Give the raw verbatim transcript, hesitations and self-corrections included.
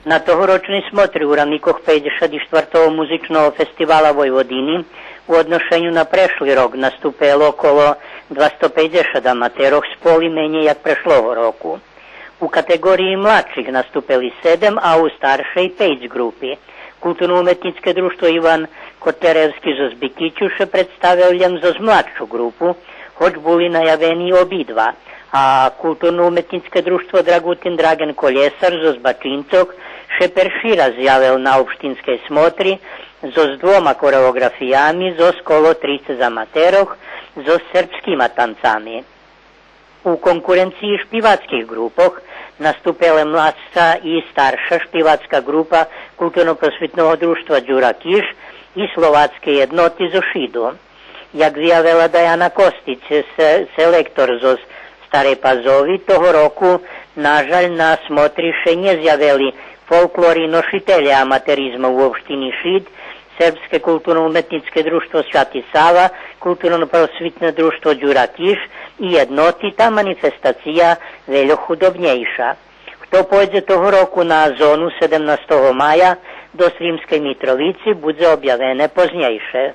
На тогорочней смотри у рамикох пейдзешат и штвартого музичного фестивала Войводини у одношеню на прешли рок наступело около двасто пейдзешат аматерох, з поли менєй як прешлого року. У катеґориї младших наступели седем, а у старшей пейц ґрупи. Културно-уметнїцке дружтво Иван Котляревски зоз Бикичу ше представел лєм зоз младшу ґрупу, гоч були наявени обидва. А Културно-уметнїцке дружтво Драґутин Драґен Колєсар зоз Бачинцох ше перши раз явел на општинскей смотри зоз двома кореоґрафиями, зоз коло трицец аматерох, зоз сербскима танцами. У конкуренциї шпивацких ґрупох наступеле младша и старша шпивацка ґрупа Културно-просвитного дружтва Дюра Киш и Словацкей єдноти зоз Шиду. Як виявела Даяна Костич, се-, селектор зоз Старей Пазови, того року, на жаль, на смотри ше нє зявели фолклор и ношителє аматеризма у општини Шид, Сербске културно-уметнїцке дружтво Святи Сава, Културно-просвитне дружтво Дюра Киш и єдноти, та манифестация вельо худобнєйша. Хто пойдзе того року на зону седемнастого мая до Сримскей Митровици, будзе обявене познєйше.